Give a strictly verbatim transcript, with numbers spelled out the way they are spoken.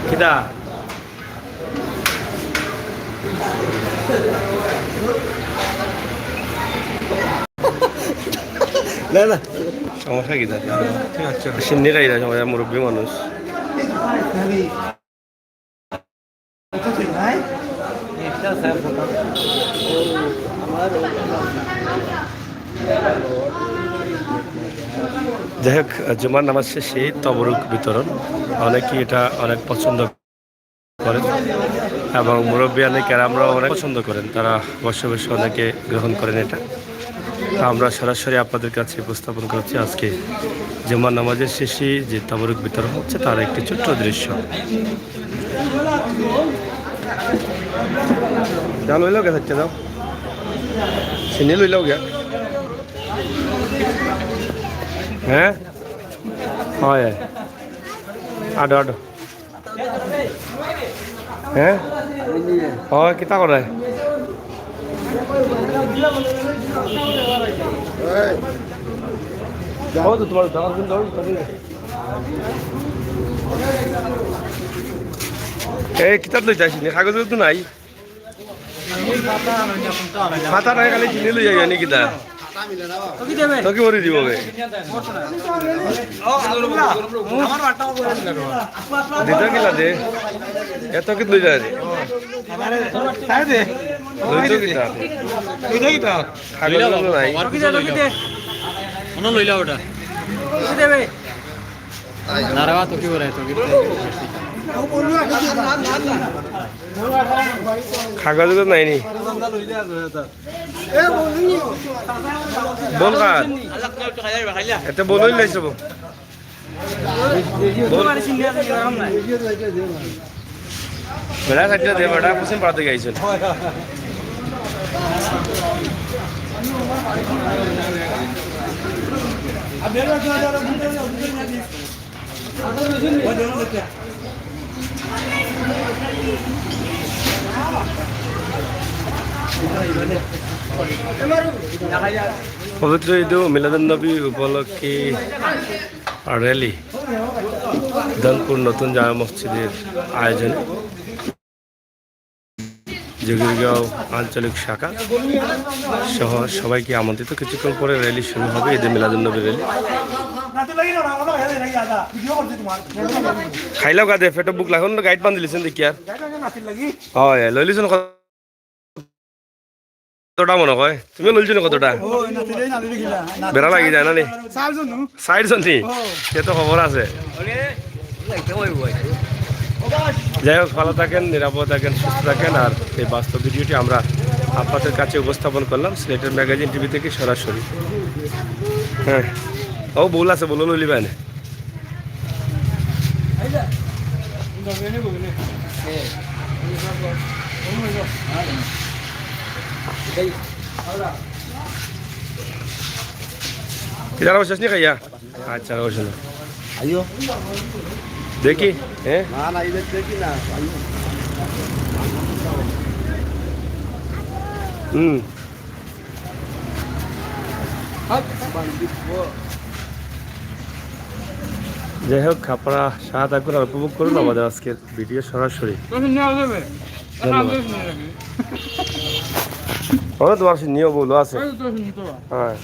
কিতা? না, না। সমস্যা কিতা? ঠিক আছে। সিন্নি খাইরা সবাই, মুরব্বী মানুষ। যাই হোক, জুমার নামাজ শেষে তবরুক বিতরণ, অনেকেই এটা অনেক পছন্দ করেন এবং মুরব্বিয়ানে কেরামরাও অনেক পছন্দ করেন, তারা বসে বসে অনেকে গ্রহণ করেন এটা। তো আমরা সরাসরি আপনাদের কাছে উপস্থাপন করছি আজকে জুমার নামাজের শেষে যে তবরুক বিতরণ হচ্ছে, তার একটি ছোট্ট দৃশ্য। যা লইলাও গে, থাকতে দাও, চিনি লইলাও গে। হ্যাঁ, হয়, হয়। আডো, আডো। হ্যাঁ? ও, কিতা করে? ও, তো তোমার দোকান কিন্তু ওই, ওই। এই, কিতাব লই যাইস নি? কাগজ তো নাই। পাতা নাই, খালি চিনি লই যাই নি কিতা? তো কি করে দিব বে? দিতে কিলা দে? এত কিন্তু যায় রে। লইতো কিতা? কাগজ নাই। কোনো লইলা ওটা। না রে বা, তো কি করে? তো কি? কাগজ তো নাই নি। বল কার? এতে বলই লাইছে বল। বল। বেটা সাইডটা দে, বেটা পশ্চিম পাড়া থেকে আইছেন। পবিত্র ঈদ মিলাদুন্নবী উপলক্ষে র‍্যালি, ধনপুর নতুন জামে মসজিদের আয়োজনে জগিরগাঁও আঞ্চলিক শাখা সহ সবাইকে আমন্ত্রিত। কিছুক্ষণ পরে র‍্যালি শুরু হবে, ঈদে মিলাদুন্নবী র‍্যালি। খাইলাও গাদে, পেটো ভুক লাগুন, গাইড বান্ধিলিছেন দেখি আর। হয়, লইলিছেন কত? কতটা মনে হয়? তুমি লইছো না কতটা? বেড়া লাগি যায় না নি? চাইরজন নি? সে তো খবর আছে। যাই হোক, ভালো থাকেন, নিরাপদ থাকেন, সুস্থ থাকেন। আর এই বাস্তব ভিডিওটি আমরা আপনাদের কাছে উপস্থাপন করলাম সিলেটের ম্যাগাজিন টিভি থেকে সরাসরি। হ্যাঁ, ও বউল আছে, বউল লইলিবা এনে। কিনারা শেষ নি খাইয়া? আচ্ছা, অবশ্য না। আইও। দেখি, হ্যাঁ? না, না, এই দেখি না। আইও। হুম। যাই হোক, আপনারা সাথে থাকুন আর উপভোগ করুন আমাদের আজকের ভিডিও সরাসরি। ধন্যবাদ। ওরা তোমার সে নিয়ে বলো আছে। হ্যাঁ।